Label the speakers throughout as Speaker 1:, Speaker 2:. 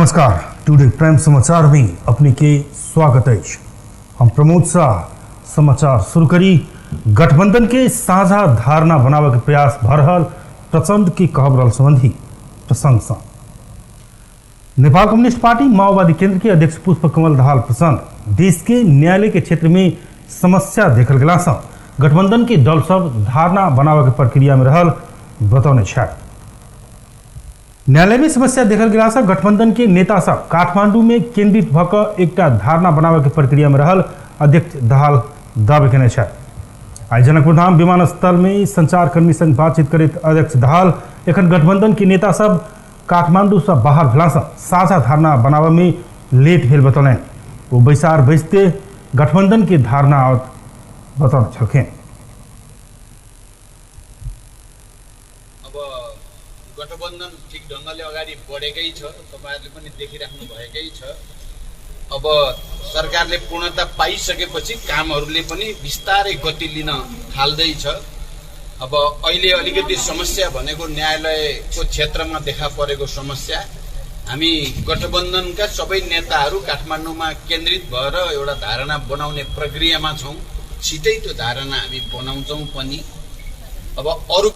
Speaker 1: नमस्कार, today prime समाचार में अपने के स्वागत अछि। हम प्रमोद शाह समाचार शुरू करी। गठबंधन के साझा धारणा बनावे के प्रयास भ रहल प्रचंड के कहब रहल संबंधी प्रसंग सँ नेपाल कम्युनिस्ट पार्टी माओवादी केंद्र के अध्यक्ष पुष्प कमल दाहाल प्रचंड देश के न्यायालय के क्षेत्र में समस्या देखल गेला सँ गठबंधन के दल सब धारणा बनावे के प्रक्रिया में रहल बतौने छथि। न्यायालय में समस्या देखल गेला सँ गठबंधन के नेता सब काठमांडू में केंद्रित भ क एकटा धारणा बनावे के प्रक्रिया में रहल अध्यक्ष दाहाल दावे केने छथि। आइ जनकपुरधाम विमानस्थल में संचारकर्मी संग बातचीत करैत अध्यक्ष दाहाल एखन गठबंधन के नेता सब काठमांडू से बाहर भेला सँ साझा धारणा बनावे में लेट भेल बतौलनि। ओ बैसार बैसते गठबंधन के धारणा आओत बतौने छलखिन।
Speaker 2: अब गठबन्धन ठिक ढङ्गले अगाडि बढेकै छ, तपाईहरुले पनि देखिराख्नु भएकै छ। अब सरकारले पूर्णता पाइसकेपछि कामहरूले पनि बिस्तारै गति लिन थाल्दैछ। अब अहिले अलिकति समस्या भनेको न्यायालयको क्षेत्रमा देखा परेको समस्या। हामी गठबन्धनका सबै नेताहरू काठमाडौँमा केन्द्रित भएर एउटा धारणा बनाउने प्रक्रियामा छौँ। छिटै त्यो धारणा हामी बनाउँछौँ पनि। अब अरू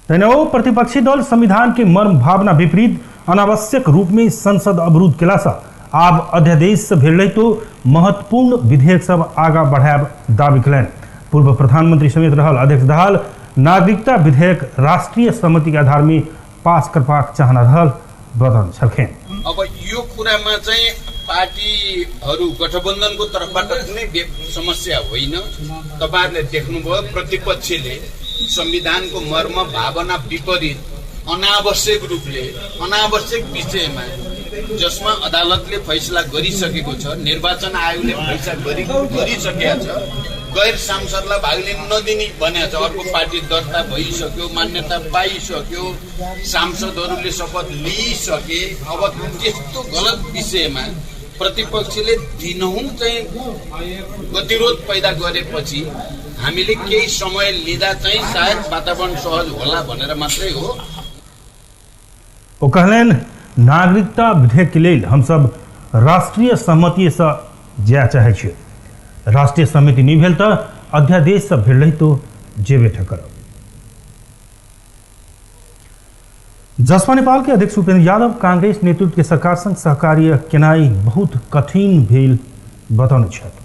Speaker 1: तहिना ओ प्रतिपक्षी दल संविधान के मर्म भावना विपरीत अनावश्यक रूप में संसद अवरुद्ध केला सँ आब अध्यादेश से भेल रहितो महत्वपूर्ण विधेयक सब आगा बढ़ायब दावी कयलनि। पूर्व प्रधानमंत्री समेत रहल अध्यक्ष दाहाल नागरिकता विधेयक राष्ट्रीय सहमति के आधार में पास करबाक चाहना रहल बतौने छलखिन।
Speaker 2: अब यो कुरामा चाहिँ पार्टीहरू गठबन्धनको तर्फबाट कुनै समस्या होइन। तपाईहरुले देख्नुभयो प्रतिपक्षले संविधानको मर्म भावना विपरीत अनावश्यक रूपले अनावश्यक विषयमा जसमा अदालतले फैसला गरिसकेको छ, निर्वाचन आयोगले फैसला गरिसकेको छ, गैर सांसदलाई भाग लिन नदिने भनेको छ। अर्को पार्टी दर्ता भइसक्यो, मान्यता पाइसक्यो, सांसदहरूले शपथ लिइसके। अब त्यस्तो गलत विषयमा प्रतिपक्षले दिनहुँ चाहिँ गतिरोध पैदा गरेपछि हामीले केही समय लिँदा चाहिँ सायद वातावरण सहज होला भनेर मात्रै हो।
Speaker 1: ओ कहलनि नागरिकता विधेयक के लेल हमसब राष्ट्रीय सहमति से जाय चाहै छी। राष्ट्रीय सहमति नहीं भेल तऽ अध्यादेश से भेल रहितो जेबे करब। जसपा नेपाल के अध्यक्ष उपेंद्र यादव कांग्रेस नेतृत्व के सरकार संग सहकार्य केनाइ बहुत कठिन भेल बतौने छथि।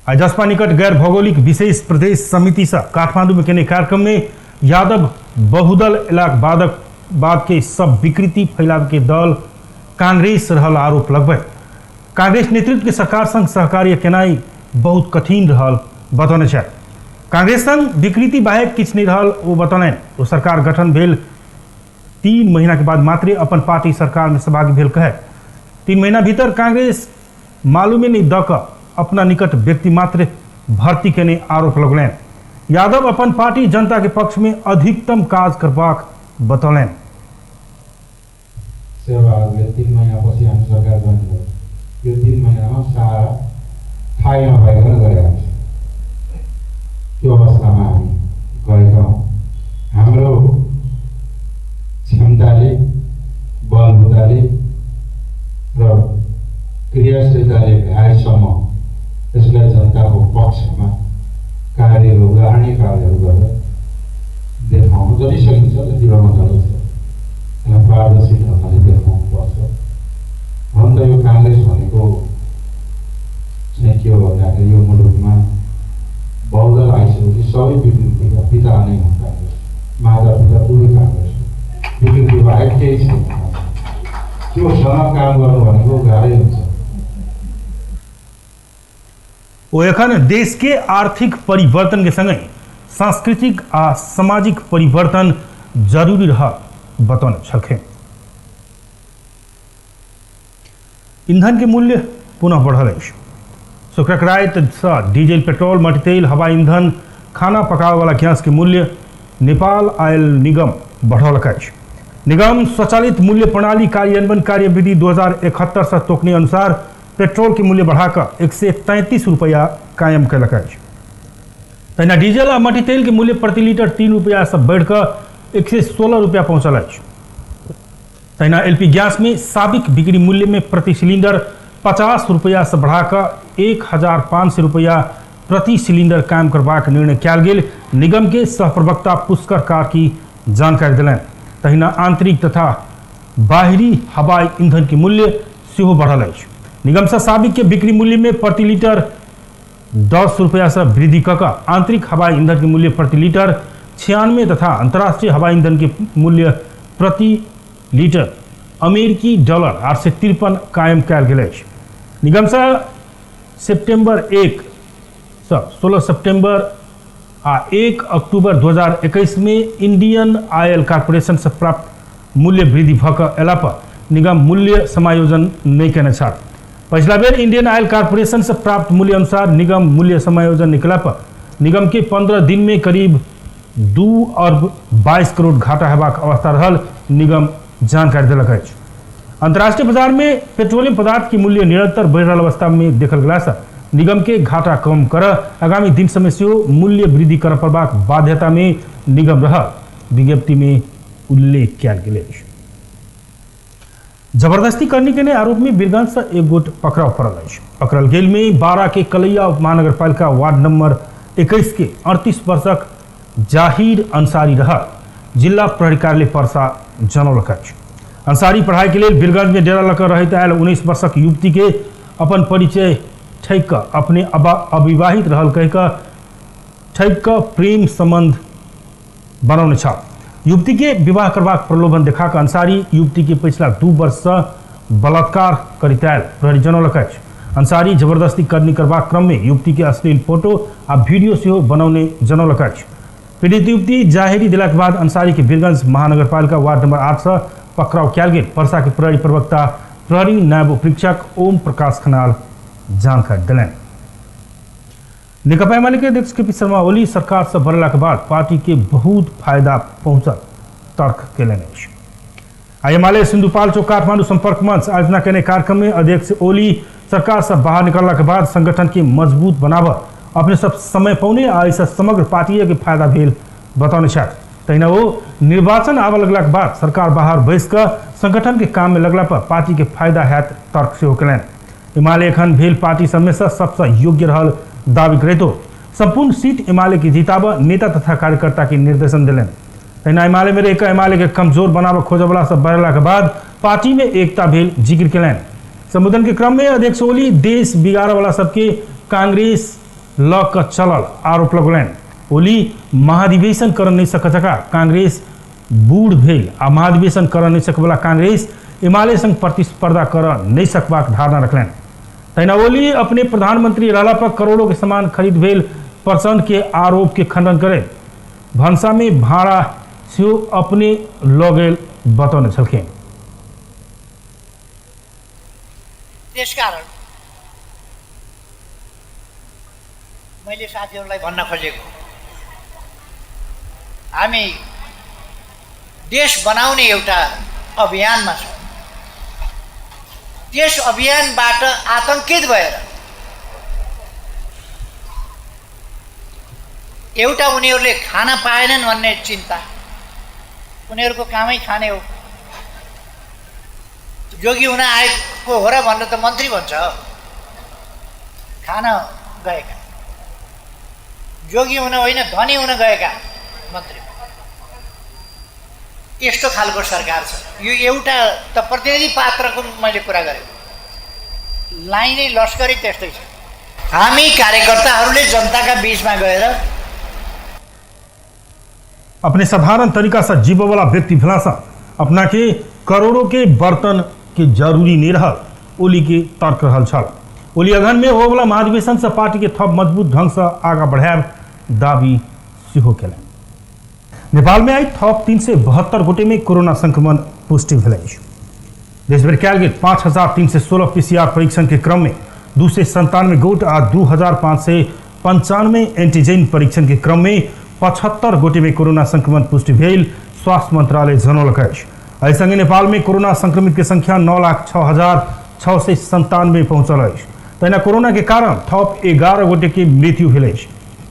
Speaker 1: आइ जसपा निकट गैर भौगोलिक विशेष प्रदेश समिति से काठमांडू में केने कार्यक्रम में यादव बहुदल इलाक बाद के सब विकृति फैलाव के दल कांग्रेस रहल आरोप लगबै कांग्रेस नेतृत्व के सरकार संग सहकार्य केनाइ बहुत कठिन रहल बतौने छथि। कांग्रेस संग विकृति बाहेक किछु नहीं रहल ओ बतौलनि। ओ सरकार गठन भेल 3 महीना के बाद मात्रे अपन पार्टी सरकार में सहभागी भेल कहे 3 महीना भीतर कांग्रेस मालूमे नहीं दऽ कऽ अपना निकट व्यक्ति मात्र भर्ती केने आरोप लगौलनि। यादव अपन पार्टी जनता के पक्ष में अधिकतम काज करबाक बतौलनि।
Speaker 3: सेवाहरूले 3 महिनापछि हामी सरकार जोइन गर्यौँ। यो 3 महिनामा सारा थाहै नभइकन गरेका थियौँ। त्यो अवस्थामा हामी गएका हौँ। हाम्रो क्षमताले, बलबुताले र क्रियाशीलताले भ्याएसम्म यसलाई जनताको पक्षमा कार्यहरू, उदाहरणीय कार्यहरू गरेर देखाउनु जति सकिन्छ जति रमजालो छ यसलाई पारदर्शी ढङ्गले देखाउनु पर्छ। हुन त यो काङ्ग्रेस भनेको चाहिँ के हो भन्दाखेरि यो मुलुकमा बहुदल आइसकेपछि सबै विकृतिका पिता नै हुन् काङ्ग्रेस, माता पिता दुवै काङ्ग्रेस हो। विकृति बाहेक केही छैन। त्योसँग काम गर्नु भनेको गाह्रै हुन्छ।
Speaker 1: ओ एखन देश के आर्थिक परिवर्तन के संगे सांस्कृतिक आ सामाजिक परिवर्तन जरूरी रह बतौने छलखिन। ईंधन के मूल्य पुनः बढ़ल अछि। शुक्रक राति सँ डीजल, पेट्रोल, मटितेल, हवाई ईंधन, खाना पकावे वाला गैस के मूल्य नेपाल आयल निगम बढ़ौलक अछि। निगम स्वचालित मूल्य प्रणाली कार्यान्वयन कार्यविधि 2071 से तोकने अनुसार पेट्रोल के मूल्य बढ़ाकर 133 रुपया कायम कयलक अछि। तहिना डीजल आ मटितेल के मूल्य प्रति लीटर 3 रुपया से बढ़िकऽ 116 रुपया पहुँचल अछि। तहिना एलपी गैस में साबिक बिक्री मूल्य में प्रति सिलिंडर 50 रुपया से बढ़ाकर 1500 रुपया प्रति सिलिंडर कायम करबाक निर्णय कयल गेल निगम के सहप्रवक्ता पुष्कर कार्की जानकारी देलनि। तहिना आंतरिक तथा बाहरी हवाई ईंधन के मूल्य सेहो बढ़ल अछि। निगम से साबिक के बिक्री मूल्य में प्रति लीटर 10 रुपया से वृद्धि कऽ कऽ आंतरिक हवाई ईंधन के मूल्य प्रति लीटर 96 तथा अंतर्राष्ट्रीय हवाई ईंधन के मूल्य प्रति लीटर अमेरिकी डॉलर 853 कायम कयल गेल अछि। निगम से सितंबर 1 से 16 सितंबर आ 1 अक्टूबर 2021 में इंडियन ऑयल कॉर्पोरेशन से प्राप्त मूल्य वृद्धि भऽ कऽ अयला पर निगम मूल्य समायोजन नहि केने छल। पछिला बेर इंडियन ऑयल कॉर्पोरेशन से प्राप्त मूल्य अनुसार निगम मूल्य समायोजन निकला पर निगम के 15 दिन में करीब 2 अरब 22 करोड़ घाटा हेबाक अवस्था रहल निगम जानकारी देलक अछि। अंतर्राष्ट्रीय बाजार में पेट्रोलियम पदार्थ के मूल्य निरंतर बढ़ि रहल अवस्था में देखल गेला से निगम के घाटा कम कर आगामी दिन समय सेहो मूल्य वृद्धि कर पड़बाक बाध्यता में निगम रहल विज्ञप्ति में उल्लेख कयल गेल अछि। जबरदस्ती करने के आरोप में वीरगंज से एक गोट पकड़ाव पड़ल अछि। पकड़ल गेल में बारा के कलैया उपमहानगरपालिका वार्ड नंबर 21 के 38 वर्षक जाहिर अंसारी रहल जिला प्रहरी कार्यालय परसा जनौलक अछि। अंसारी पढ़ाई के लेल वीरगंज में डेरा लऽ रहैत आयल 19 वर्षक युवती के अपन परिचय ठकि कऽ अपने अविवाहित रहल कहि कऽ ठकि कऽ प्रेम संबंध बनौने छल। युवती के विवाह करबाक प्रलोभन देखा कऽ अंसारी युवती के पछिला 2 वर्ष से बलात्कार करैत आयल प्रहरी जनौलक अछि। अंसारी जबरदस्ती करनी करबाक क्रम में युवती के अश्लील फोटो आ वीडियो सेहो बनौने जनौलक अछि। पीड़ित युवती जाहिरी दिलाक बाद अंसारी के वीरगंज महानगरपालिका वार्ड नंबर 8 से पकड़ाव कयल गेल। परसा के प्रहरी प्रवक्ता प्रहरी नायब उपरीक्षक ओम प्रकाश खनाल जानकारी देलनि। नेकपा एमाले के अध्यक्ष केपी शर्मा ओली सरकार से बढ़ला के बाद पार्टी के बहुत फायदा पहुंचल तर्क केलनि अछि। आई एमाले सिंधुपाल्चोक काठमांडू संपर्क मंच आयोजना केने कार्यक्रम में अध्यक्ष ओली सरकार से बाहर निकलला के बाद संगठन के मजबूत बनाब अपने सब समय पौने आ एहिसँ समग्र पार्टी के फायदा भेल बतौने छथि। तहिना ओ निर्वाचन आबऽ लगला के बाद सरकार बाहर बैस कऽ संगठन के काम में लगला पर पार्टी के फायदा हैत तर्क सेहो केलनि। एमाले एखन भेल पार्टी सबमे से सबसँ योग्य रहल दावी करैतो संपूर्ण सीट एमाले के जिताब नेता तथा कार्यकर्ता के निर्देशन देलनि। तहिना एमाले में रहिकऽ एमाले के कमजोर बनाबऽ खोजऽवला सब बढ़ला के बाद पार्टी में एकता भेल जिक्र केलनि। संबोधन के क्रम में अध्यक्ष ओली देश बिगाड़ऽ वाला सबके कांग्रेस लऽ कऽ चलल आरोप लगौलनि। ओली महाधिवेशन करऽ नहि सकऽ जकाँ कांग्रेस बूढ़ भेल आ महाधिवेशन करऽ नहि सकऽवला कांग्रेस एमाले संग प्रतिस्पर्धा करऽ नहि सकबाक धारणा रखलनि। तहिना ओली अपने प्रधानमंत्री रहला पर करोड़ों के सामान खरीद भेल प्रचंड के आरोप के खंडन करैत भनसा में भाड़ा सेहो अपने लऽ गेल बतौने छलखिन।
Speaker 4: त्यसकारण मैले साथीहरूलाई भन्न खोजेको, हामी देश बनाउने एउटा अभियानमा छौँ। त्यस अभियानबाट आतङ्कित भएर एउटा उनीहरूले खाना पाएनन् भन्ने चिन्ता, उनीहरूको कामै खाने हो, जोगी हुन आएको हो र भनेर त मन्त्री भन्छ, खान गएका, जोगी हुन होइन धनी हुन गएका मन्त्री। यस्तो खालको सरकार छ। यो एउटा त प्रतिनिधि पात्रको मैले कुरा गरेको, लाइनै लस्करै त्यस्तै छ। हामी कार्यकर्ताहरूले जनताका बीचमा गएर
Speaker 1: अपने साधारण तरीका से जीववाला व्यक्ति भेला से अपना के करोड़ों के बर्तन के जरूरी नहीं रहल ओली के तर्क रहल छल। ओली अगहन में होवला महाधिवेशन से पार्टी के थप मजबूत ढंग से आगा बढ़ायब दावी सेहो केलनि। नेपाल में आई थप 372 गोटे में कोरोना संक्रमण पुष्टि भेल अछि। देशभरि कयल गेल 5316 पीसीआर परीक्षण के क्रम में 297 गोट आ 2595 एंटीजन परीक्षण के क्रम में 75 गोटे में कोरोना संक्रमण पुष्टि भेल स्वास्थ्य मंत्रालय जनौलक अछि। एहि संगे नेपाल में कोरोना संक्रमित के संख्या 9,06,697 पहुंचल अछि। तहिना कोरोना के कारण थप 11 गोटे के मृत्यु भेल अछि।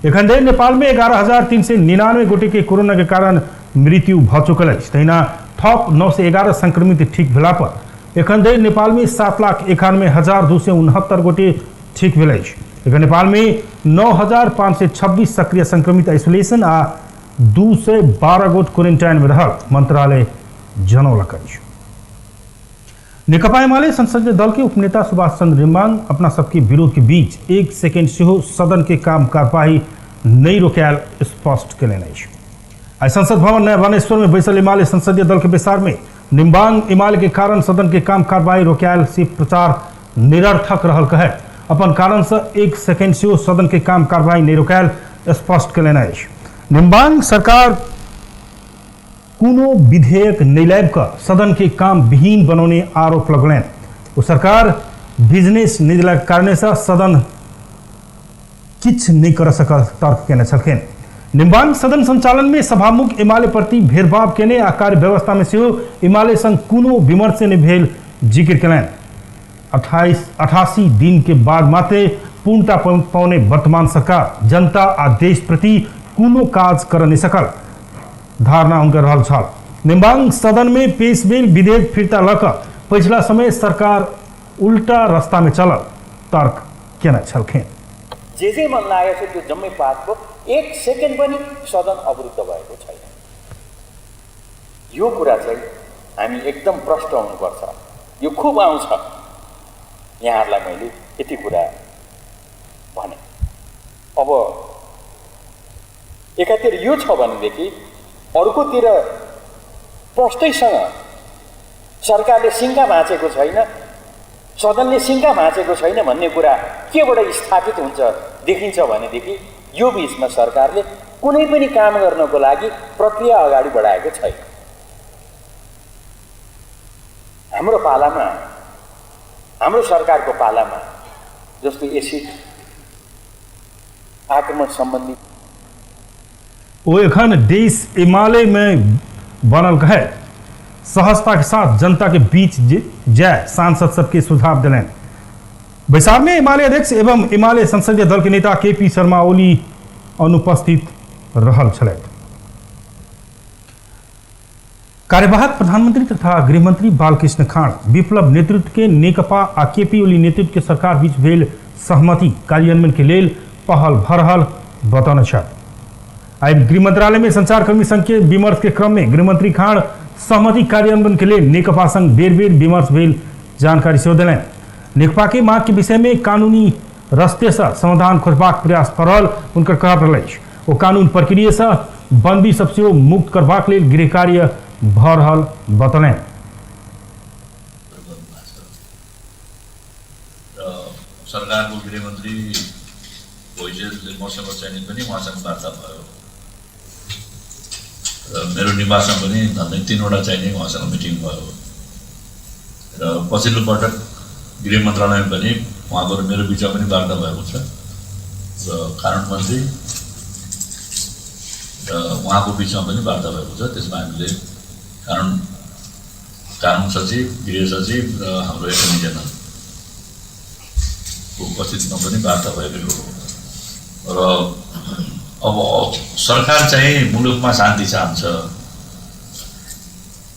Speaker 1: एखन धरि नेपाल में 11,399 गोटे के कोरोना के कारण मृत्यु भऽ चुकल अछि। तहिना थप 911 संक्रमित ठीक भेला पर एखन धरि नेपाल में 7,91,269 गोटे ठीक भेल अछि। एखन नेपाल में 9,526 सक्रिय संक्रमित आइसोलेशन आ 212 गोट क्वारेंटाइन में रहल मंत्रालय जनौलक अछि। नेकपा एमाले संसदीय दल के उपनेता सुभाष चंद्र रिमांग अपना सबके विरोध के बीच एक सेकेंड सेहो सदन के काम कार्यवाही नहीं रोकायल स्पष्ट केलनि अछि। आइ संसद भवन नया बानेश्वर में बैसल एमाले संसदीय दल के बैसार में निम्बांग एमाले के कारण सदन के काम कार्यवाही रोकायल से प्रचार निरर्थक रहल कहैत अपन कारण से एक सेकेंड सेहो सदन के काम कार्यवाही नहीं रोकायल स्पष्ट केलनि अछि। निम्बांग सरकार कोनो विधेयक नहीं लाबि कऽ सदन के काम विहीन बनौने आरोप लगौलनि। ओ सरकार बिजनेस नहि देलाक कारणे से सदन किछु नहि कर सकल तर्क केने छलखिन। निम्बांग सदन संचालन में सभामुख एमाले प्रति भेदभाव केने आ कार्य व्यवस्था में सेहो एमाले संग कोनो विमर्श नहि भेल जिक्र केलनि। 88 दिन के बाद मात्रे पूर्णता पौने वर्तमान सरकार जनता आ देश प्रति कोनो काज कर नहि सकल धारणा हुनकर रहल छल। निम्बांग सदन में पेश भेल विधेयक फिर्ता लऽ कऽ पछिला समय सरकार उल्टा रास्ता में चलल तर्क केने छलखिन।
Speaker 5: जे जे मन लागेको छ त्यो जम्मै पास भयो, एक सेकेन्ड पनि सदन अवरुद्ध भएको छैन। यो कुरा चाहिँ हामी एकदम प्रष्ट हुनुपर्छ। यो खुब आउँछ, यहाँहरूलाई मैले यति कुरा भने। अब एकातिर यो छ भनेदेखि अर्कोतिर प्रष्टैसँग सरकारले सिङ्गा भाँचेको छैन, सदनले सिङ्गा भाँचेको छैन भन्ने कुरा केबाट स्थापित हुन्छ देखिन्छ भनेदेखि यो बिचमा सरकारले कुनै पनि काम गर्नको लागि प्रक्रिया अगाडि बढाएको छैन। हाम्रो पालामा, हाम्रो सरकारको पालामा जस्तो एसिड आक्रमण सम्बन्धी
Speaker 1: ओ एखन देश एमाले में बनल कहे सहजता के साथ जनता के बीच जाय सांसद सबके सुझाव दिलनि। बैसार में एमाले अध्यक्ष एवं एमाले संसदीय दल के नेता के पी शर्मा ओली अनुपस्थित रहल छलथि। कार्यवाहक प्रधानमंत्री तथा गृहमंत्री बालकृष्ण खाँड विप्लव नेतृत्व के नेकपा आ केपी ओली नेतृत्व के सरकार बीच भेल सहमति कार्यान्वयन के लेल पहल भऽ रहल बतौने छथि। आइ गृह मंत्रालय में संचारकर्मी संघ के विमर्श के क्रम में गृहमंत्री खाँड सहमति कार्यान्वयन के लेल नेकपा संग बेर बेर विमर्श भेल जानकारी सेहो देलनि। नेकपा के मांग के विषय में कानूनी रस्ते से समाधान खोजबाक प्रयास कऽ रहल हुनकर कहब रहल अछि। ओ कानून प्रक्रिया से बंदी सब सेहो मुक्त करबाक लेल गृह कार्य भऽ रहल बतौलनि।
Speaker 6: र सरकारको गृहमन्त्री भोइजेलले मसँग चाहिँ पनि उहाँसँग वार्ता भयो र मेरो निवासमा पनि झन्डै 3 वटा चाहिँ नि उहाँसँग मिटिङ भयो र पछिल्लो पटक गृह मन्त्रालयमा पनि उहाँको र मेरो बिचमा पनि वार्ता भएको छ र कानुन मन्त्री र उहाँको बिचमा पनि वार्ता भएको छ। त्यसमा हामीले कानुन सचिव, गृह सचिव र हाम्रो एटर्नी जेनरलको उपस्थितिमा पनि वार्ता भएको हो र अब सरकार चाहिँ मुलुकमा शान्ति चाहन्छ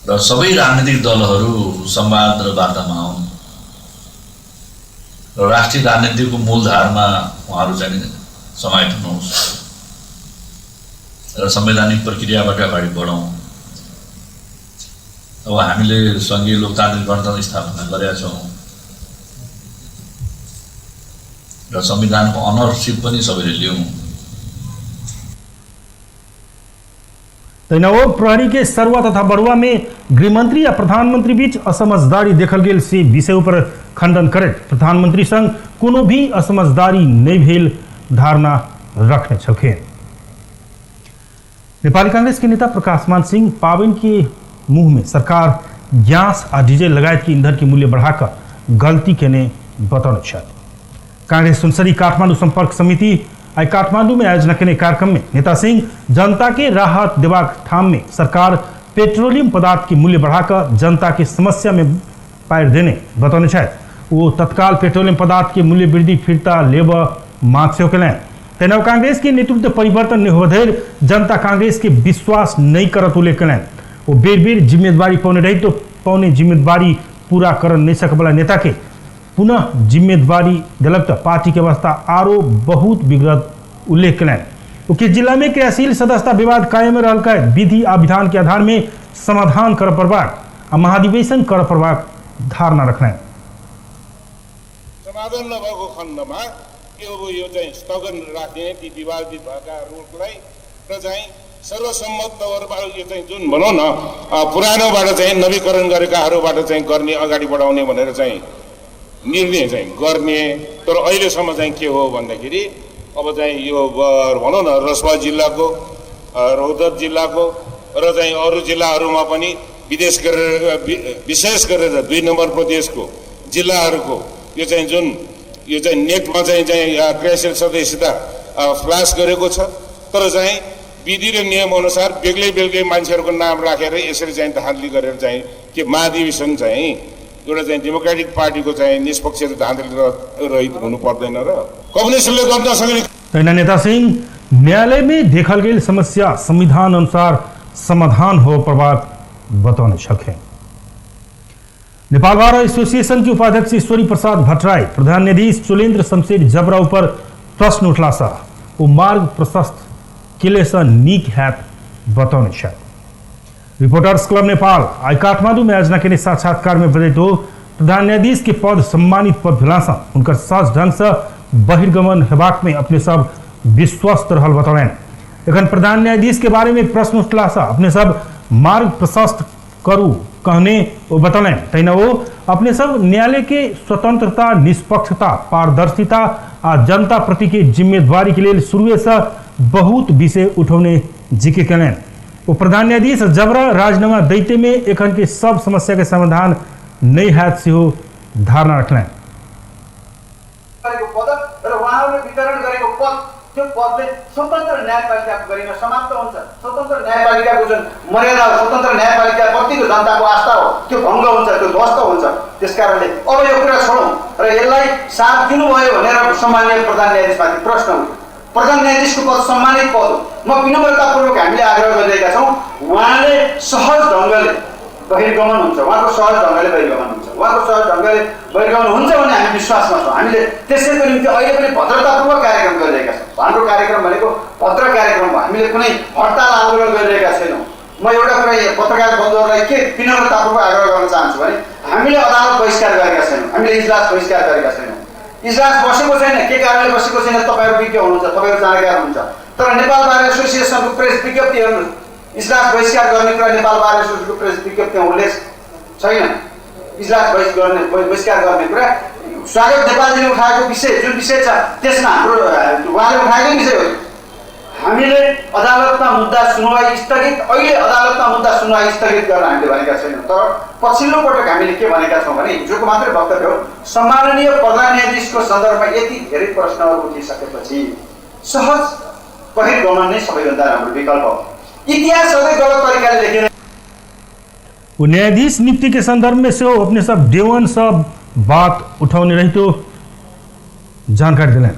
Speaker 6: र सबै राजनीतिक दलहरू संवाद र वार्तामा आउन् र राष्ट्रिय राजनीतिको मूलधारमा उहाँहरू चाहिँ समाहित हुनुहोस् र संवैधानिक प्रक्रियाबाट अगाडि बढौँ। अब हामीले सङ्घीय लोकतान्त्रिक गणतन्त्र स्थापना गरेका छौँ र संविधानको अनरसिप पनि सबैले लियौँ।
Speaker 1: तहिना ओ प्रहरी के सरुआ तथा बरुआ में गृहमंत्री या प्रधानमंत्री बीच असमझदारी देखल गेल से विषय पर खंडन करैत प्रधानमंत्री संग कोनो भी असमझदारी नहीं भेल धारणा रखने छलखिन। नेपाली कांग्रेस के नेता प्रकाश मान सिंह पावन के मुंह में सरकार गैस आ डीजल लगायत के ईंधन के मूल्य बढ़ाकर गलती केने बतौने छथि। कांग्रेस सुनसरी काठमांडू संपर्क समिति आइ काठमांडू में आयोजना केने कार्यक्रम में नेता सिंह जनता के राहत देबाक ठाम में सरकार पेट्रोलियम पदार्थ के मूल्य बढ़ाकर जनता के समस्या में पारि देने बतौने छथि। वो तत्काल पेट्रोलियम पदार्थ के मूल्य वृद्धि फिर्ता लेबऽ मांग सेहो केलनि। तहिना कांग्रेस के नेतृत्व परिवर्तन नहि होबऽ धरि जनता कांग्रेस के विश्वास नहीं करत उल्लेख केलनि। वो बेर बेर जिम्मेदारी पाउने रही तो पाउने जिम्मेदारी पूरा कर नहीं सकवला नेता के पुनः जिम्मेदारी दिलक तो पार्टी के अवस्था आरो बहुत बिगड़त उल्लेख कयलनि। ओके जिला में क्रियाशील सदस्यता विवाद कायम रहल का विधि आ विधान के आधार में समाधान कर पड़बाक आ महाधिवेशन कर पड़बाक धारणा रखलनि।
Speaker 7: समाधान नभएको खण्डमा यो चाहिँ स्थगन राख्ने ती विवादित भएकाहरूलाई र चाहिँ सर्वसम्मत तौरमा यो चाहिँ जुन भनौँ न पुरानोबाट चाहिँ नवीकरण गरेकाहरूबाट चाहिँ गर्ने, अगाडि बढाउने भनेर चाहिँ निर्णय चाहिँ गर्ने। तर अहिलेसम्म चाहिँ के हो भन्दाखेरि अब चाहिँ यो भनौँ न रसुवा जिल्लाको, रौतहट जिल्लाको र चाहिँ अरू जिल्लाहरूमा पनि विदेश गरेर विशेष गरेर 2 नम्बर प्रदेशको जिल्लाहरूको यो चाहिँ जुन यो चाहिँ नेटमा चाहिँ चाहिँ क्रियाशील सदस्यता फ्ल्यास गरेको छ, तर चाहिँ विधि र नियमअनुसार बेग्लै बेग्लै मान्छेहरूको नाम राखेर यसरी चाहिँ धाँधली गरेर चाहिँ के महाधिवेशन चाहिँ एउटा चाहिँ डेमोक्रेटिक पार्टीको चाहिँ निष्पक्ष धाँधली रहित हुनु पर्दैन र कम्युनिस्टले गर्न सक्ने।
Speaker 1: तहिना नेता सिंह न्यायालय में देखल गेल समस्या संविधान अनुसार समाधान हो पड़बाक बतौने छलखिन। नेपाल बार एसोसिएशन के उपाध्यक्ष ईश्वरी प्रसाद भट्टराई प्रधान न्यायाधीश चोलेन्द्र शमशेर जबरा ऊपर प्रश्न उठला सा ओ मार्ग प्रशस्त केले से नीक हैत बतौने छथि। रिपोर्टर्स क्लब नेपाल आई काठमांडू में आयोजना के साक्षात्कार में बजैत हो प्रधान न्यायाधीश के पद सम्मानित पद भेला से उनकर सहज ढंग से बहिर्गमन हेबाक में अपने सब विश्वस्त रहल बतौलनि। एखन प्रधान न्यायाधीश के बारे में प्रश्न उठला से अपने सब मार्ग प्रशस्त करू कहने ओ बतौलनि। तहिना वो अपने सब न्यायालय के स्वतंत्रता, निष्पक्षता, पारदर्शिता आ जनता प्रति के जिम्मेदारी के लिए शुरुए से बहुत विषय उठौने जिक्र कयलनि। वो प्रधान न्यायाधीश जबरा राजीनामा दैते में एखन के सब समस्या के समाधान नहीं हैत सेहो धारणा रखलनि।
Speaker 8: पदक र उहाँहरूले वितरण गरेको पद, त्यो पदले स्वतन्त्र न्यायपालिकाको गरिमा समाप्त हुन्छ। स्वतन्त्र न्यायपालिकाको जुन मर्यादा हो, स्वतन्त्र न्यायपालिकाप्रतिको जनताको आस्था हो, त्यो भङ्ग हुन्छ, त्यो ध्वस्त हुन्छ। त्यसकारणले अब यो कुरा छोडौँ र यसलाई साथ दिनुभयो भनेर सम्माननीय प्रधान न्यायाधीशमाथि प्रश्न उठ्यो। प्रधान न्यायाधीशको पद सम्मानित पद हो। म विनम्रतापूर्वक हामीले आग्रह गरिरहेका छौँ, उहाँले सहज ढङ्गले बहिर्गमन हुन्छ, उहाँको सहज ढङ्गले बहिर्गमन हुन्छ, उहाँको सहज ढङ्गले बहिर्गमन हुन्छ भन्ने हामी विश्वासमा छौँ। हामीले त्यसैको निम्ति अहिले पनि भद्रतापूर्वक कार्यक्रम गरिरहेका छौँ। हाम्रो कार्यक्रम भनेको भद्र कार्यक्रम हो। हामीले कुनै हडताल आन्दोलन गरिरहेका छैनौँ। म एउटा कुरा पत्रकार बन्धुहरूलाई के विनम्रतापूर्वक आग्रह गर्न चाहन्छु भने हामीले अदालत बहिष्कार गरेका छैनौँ, हामीले इजलास बहिष्कार गरेका छैनौँ। इजलास बसेको छैन, के कारणले बसेको छैन तपाईँहरू विज्ञ हुनुहुन्छ, तपाईँहरू जानकार हुनुहुन्छ। तर नेपाल बार एसोसिएसनको प्रेस विज्ञप्ति हेर्नुहोस्, इजलास बहिष्कार गर्ने कुरा नेपाल बार एसोसिएसनको प्रेस विज्ञप्तिमा उल्लेख छैन। इजलास बहिष्कार गर्ने कुरा स्वागत नेपालजीले उठाएको विषय जुन विषय छ त्यसमा हाम्रो उहाँले उठाएकै विषय हो। हामीले अदालतमा मुद्दा सुनवाई स्थगित, अहिले अदालतमा मुद्दा सुनवाई स्थगित गर्न हामीले भनेका छैनौँ। तर पछिल्लो पटक हामीले के भनेका छौँ भने हिजोको मात्रै वक्तव्य हो, सम्माननीय प्रधान न्यायाधीशको सन्दर्भमा यति धेरै प्रश्नहरू उठिसकेपछि सहज बहिर्गमन नै सबैभन्दा राम्रो विकल्प हो। इतिहास सधैँ गलत तरिकाले लेखिँदैन।
Speaker 1: वो न्यायाधीश नियुक्ति के संदर्भ में सेहो अपने सब देवन सब बात उठौने रहितो जानकारी दिलनि।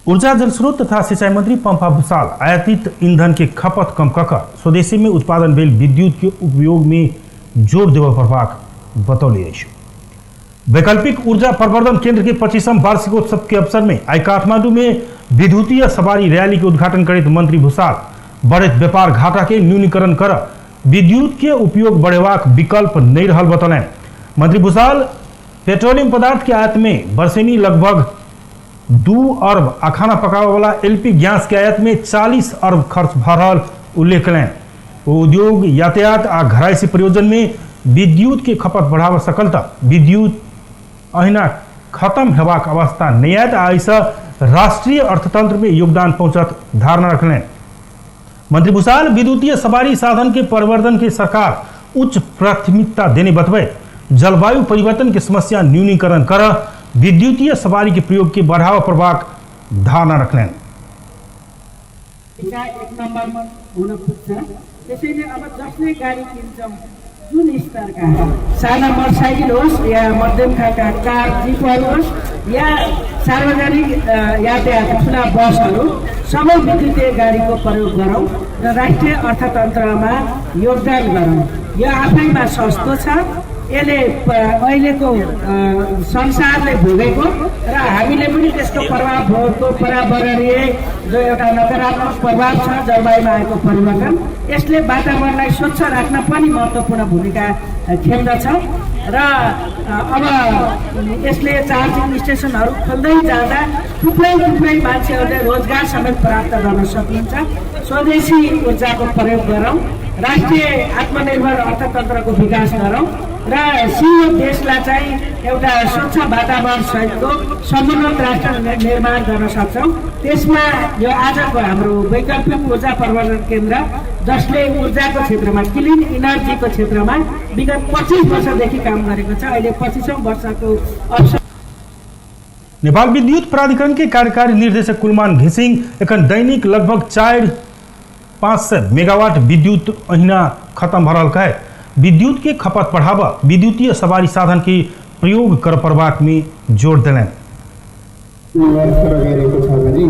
Speaker 1: ऊर्जा जलस्रोत तथा सिंचाई मंत्री पंपा भूषाल आयातित ईंधन के खपत कम कऽ स्वदेशी में उत्पादन भेल विद्युत के उपयोग में जोर देबय पड़बाक बतौले अछि। वैकल्पिक ऊर्जा प्रवर्धन केंद्र के 25म वार्षिकोत्सव के अवसर में आई काठमांडू में विद्युतीय सवारी रैली के उद्घाटन करैत मंत्री भूषाल बढ़ैत व्यापार घाटा के न्यूनीकरण कर विद्युत के उपयोग बढ़ेबाक विकल्प नहीं रहल बतौलनि। मंत्री भूषाल पेट्रोलियम पदार्थ के आयात में वर्षेनी लगभग 2 अरब आ खाना पकावे वाला एलपी गैस के आयात में 40 अरब खर्च भऽ रहल उल्लेख कयलनि। ओ उद्योग, यातायात आ घरायसी प्रयोजन में विद्युत के खपत बढ़ावा सकल तऽ विद्युत अहिना खत्म हेबाक अवस्था नहि आयत आ एहिसँ राष्ट्रीय अर्थतंत्र में योगदान पहुँचत धारणा रखलनि। मंत्री भूषाल विद्युतीय सवारी साधन के परिवर्तन के सरकार उच्च प्राथमिकता देने बतबैत जलवायु परिवर्तन के समस्या न्यूनीकरण कर विद्युतीय सवारी के प्रयोग के बढ़ावा पड़बाक धारणा रखलनि।
Speaker 9: एक नम्बर हुन पुग्छ। त्यसैले अब जसले गाडी किन्छौँ जुन स्तरका साना मोटरसाइकल होस् या मध्यम खालका कार जिपहरू होस् या सार्वजनिक यातायात ठुला बसहरू सबै विद्युतीय गाडीको प्रयोग गरौँ र राष्ट्रिय अर्थतन्त्रमा योगदान गरौँ। यो आफैमा सस्तो छ, यसले अहिलेको संसारले भोगेको र हामीले पनि त्यसको प्रभाव भोगेको पर्यावरणीय जो एउटा नकारात्मक प्रभाव छ जलवायुमा आएको परिवर्तन, यसले वातावरणलाई स्वच्छ राख्न पनि महत्त्वपूर्ण भूमिका खेल्दछ। र अब यसले चार्जिङ स्टेसनहरू खोल्दै जाँदा थुप्रै थुप्रै मान्छेहरूले रोजगार समेत प्राप्त गर्न सकिन्छ। स्वदेशी ऊर्जाको प्रयोग गरौँ, राष्ट्रिय आत्मनिर्भर अर्थतन्त्रको विकास गरौँ र सिङ्गो देशलाई चाहिँ एउटा स्वच्छ वातावरण सहितको समुन्नत राष्ट्र निर्माण गर्न सक्छौँ। त्यसमा यो आजको हाम्रो वैकल्पिक ऊर्जा प्रवर्धन केन्द्र, जसले ऊर्जाको क्षेत्रमा क्लिन इनर्जीको क्षेत्रमा विगत 25 वर्षदेखि काम गरेको छ, अहिले 25औं वर्षको अवसर।
Speaker 1: नेपाल विद्युत प्राधिकरण के कार्यकारी निर्देशक कुलमान घिसिङ एखन दैनिक लगभग 400-500 मेगावाट विद्युत अहिना खत्म भऽ रहल है। विद्युत के खपत बढ़ावा विद्युतीय सवारी साधन के प्रयोग कर पड़बाक में जोड़ देलनि।
Speaker 10: गइरहेको छ भने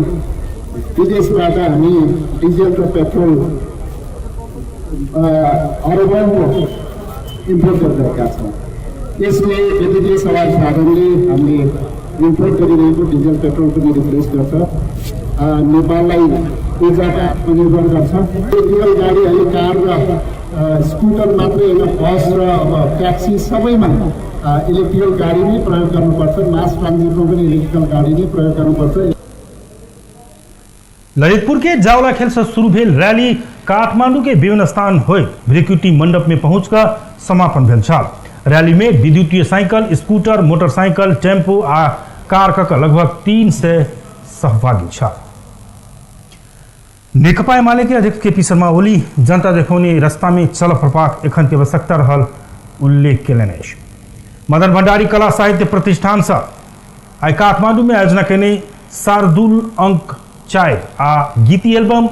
Speaker 10: विदेशबाट हामी डिजल र पेट्रोल अरबौँको इम्पोर्ट गरिरहेका छौँ। यसले विद्युतीय सवारी साधनले हामीले इम्पोर्ट गरिरहेको डिजल पेट्रोल पनि रिप्लेस गर्छ, नेपाललाई ऊर्जामा आत्मनिर्भर गर्छ। इलेक्ट्रिकल गाडी अहिले कार र स्कुटर मात्रै होइन, बस र अब ट्याक्सी सबैमा इलेक्ट्रिकल गाडी नै प्रयोग गर्नुपर्छ। मास ट्रान्जिटमा पनि इलेक्ट्रिकल गाडी नै प्रयोग गर्नुपर्छ।
Speaker 1: ललितपुर के जावलाखेल से शुरू भेल रैली काठमांडू के विभिन्न स्थान होइत भ्रिकुटी मंडप में पहुंचकर समापन भेल छल। रैली में विद्युतीय साइकिल, स्कूटर, मोटरसाइकिल, टेम्पो आ कार क लगभग 300 सहभागी छल। नेकपा एमाले के अध्यक्ष केपी शर्मा ओली जनता देखौने रास्ता में चल पड़बाक एखन के आवश्यकता रहल उल्लेख केलनि अछि। मदन भंडारी कला साहित्य प्रतिष्ठान से आइ काठमांडू में आयोजना केने शार्दुल अंक 4 आ गीति एल्बम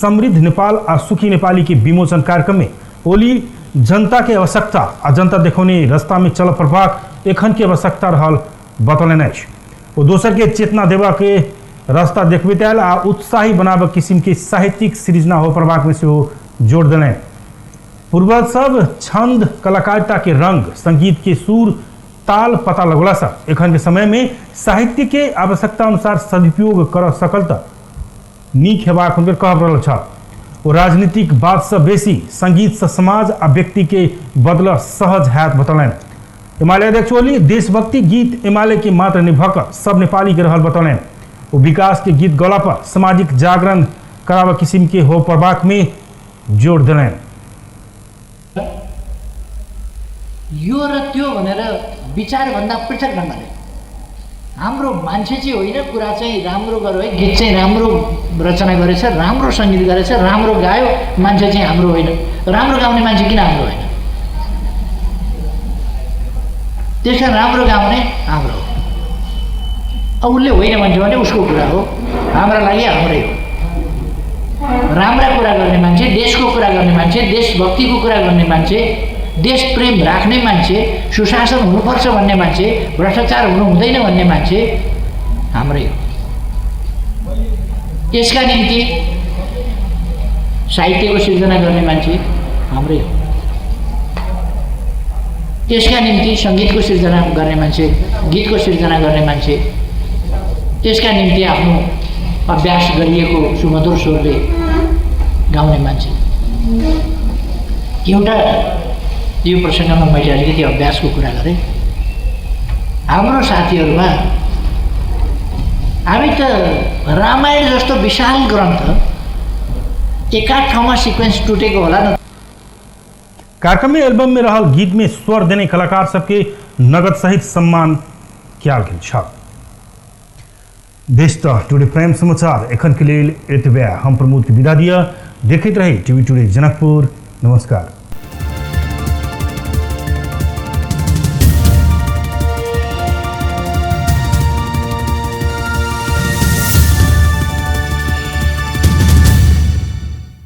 Speaker 1: समृद्ध नेपाल आ सुखी नेपाली के विमोचन कार्यक्रम में ओली जनता के आवश्यकता आ जनता देखौने रास्ता में चल पड़बाक एखन के आवश्यकता रहल बतौलनि अछि। ओ दोसर के चेतना देवा के रास्ता देखबैत आयल आ उत्साही बनाबऽ किसिम के साहित्यिक सृजना हो पड़बाक में सेहो जोड़ देलनि। पूर्वज सब छंद कलाकारिता के रंग, संगीत के सुर ताल पता लगला से एखन के समय में साहित्य के आवश्यकता अनुसार सदुपयोग कर सकल त नीक हेबाक हुनकर कहब रहल छल। ओ राजनीतिक बात से बेसी संगीत से समाज आ व्यक्ति के बदल सहज हैत बतौलनि। एमाले अध्यक्ष ओली देशभक्ति गीत एमाले के मात्र निभक सब नेपाली के रहल बतौलनि। ओ विकास के गीत गौला पर सामाजिक जागरण करावा किसिम के हो पड़बाक में जोड़ देलनि।
Speaker 4: यो र त्यो भनेर विचारभन्दा पृथक ढङ्गले हाम्रो मान्छे चाहिँ होइन, कुरा चाहिँ राम्रो गर्यो है, गीत चाहिँ राम्रो रचना गरेछ, राम्रो सङ्गीत गरेछ, राम्रो गायो, मान्छे चाहिँ हाम्रो होइन। राम्रो गाउने मान्छे किन हाम्रो होइन? त्यसमा राम्रो गाउने हाम्रो हो। अब उसले होइन भन्छ भने उसको कुरा हो, हाम्रा लागि हाम्रै हो। राम्रा कुरा गर्ने मान्छे, देशको कुरा गर्ने मान्छे, देशभक्तिको कुरा गर्ने मान्छे, देश प्रेम राख्ने मान्छे, सुशासन हुनुपर्छ भन्ने मान्छे, भ्रष्टाचार हुनु हुँदैन भन्ने मान्छे हाम्रै हो। यसका निम्ति साहित्यको सिर्जना गर्ने मान्छे हाम्रै हो। त्यसका निम्ति सङ्गीतको सिर्जना गर्ने मान्छे, गीतको सिर्जना गर्ने मान्छे, त्यसका निम्ति आफ्नो अभ्यास गरिएको सुमधुर स्वरले गाउने मान्छे। एउटा यो प्रसङ्गमा मैले अलिकति अभ्यासको कुरा गरेँ। हाम्रो साथीहरूमा हामी त रामायण जस्तो विशाल ग्रन्थ एकाध ठाउँमा सिक्वेन्स टुटेको होला न।
Speaker 1: कार्यक्रम में एल्बम में रहल गीत में स्वर देने कलाकार सबके नगद सहित सम्मान कयल गेल छल। देश टुडे प्राइम समाचार एखन के लेल एतबे। हम प्रमोद के विदा दिया। देखैत रही टीवी टुडे जनकपुर। नमस्कार।